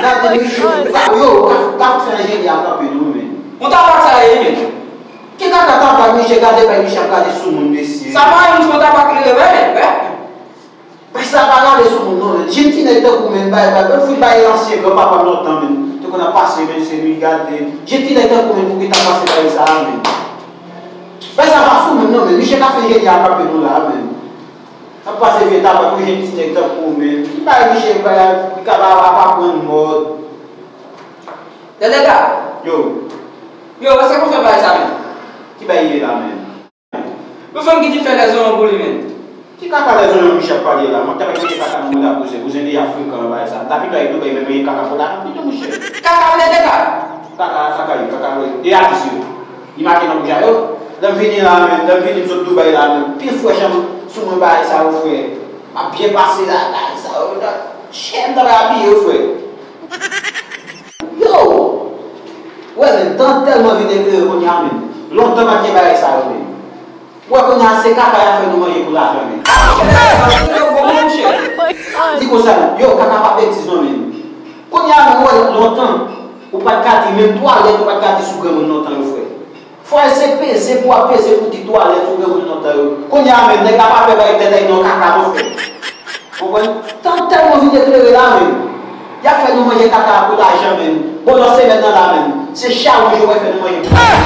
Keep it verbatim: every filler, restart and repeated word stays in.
Gade Michel, ou ka, yo, ou ka, ou ka fè enjenyè a kanpe nou, men. Yon tabak sa ye, men. Ki kaka tabak, Michel, gade bay Michel ap gade sou moun, mesye. Sa pa yon fon tabak li ye, men. Bay sa pa gade sou moun, non, men. Jim ti nèg tankou, men, bay, bay, bay, fout bay ansyen granpapa m lontan, men. Te konn ap pase, men, se li gade. Jim ti nèg tankou, men, pou ki ta pase bay sa, men. Bay sa pa sou moun, non, men. Michel ka fè enjenyè a kanpe nou la, men. Ap pase vye tabak, yon jèn ti nèg tankou w, men. Ki bay Michel, bay, li ka ba, ap aprann mòd. Dèdèga! Yo. Yo, èske nou fè bagay sa, men? Ki bay li ye la, men? Yon fanm ki di fè lèzon pou li, men. Ki kaka lèzon yon Michel ap pale la? Mwen, tèlman ki kaka nan mwen la, kouzen, kouzen deja frekan nan bagay sa. M ta pito al Dubai, men mwen kaka pou lajan, pito, monchè. Kaka, Dèdèga! Kaka, kaka, yo, kaka, yo. E atis yo. Li make nan bouch a yo. Lè m vini la menm, lè m vini m sot Dubai la menm. Pil frèch an sou mwen bagay sa yo frè. M ap byen pase la, bagay sa yo. Chè m ta bay abiye yo frè. Yo! Wè menm, tan tèlman vin eklere kounye a menm. Lontan pa t gen bagay sa yo menm. Wè kounye a se kaka y ap fè nou manje pou lajan menm. Di konsa menm, yo kaka pa betiz non menm. Kounye a menm wè lontan, ou pa t ka di menm twalèt, ou pa t ka di sou granmoun lontan yo frè. Fò se peze pou w ap peze pou di twalèt ou gen moun lontan yo. Kounye a menm, nèg la pa pè bay tèt ay non kaka non frè. Konprann? Tan tèlman vin eklere la menm. Y ap fè nou manje kaka pou lajan menm. Bon, nan semèn nan la menm. Se chawouj yo wè fè nou manje pou lajan.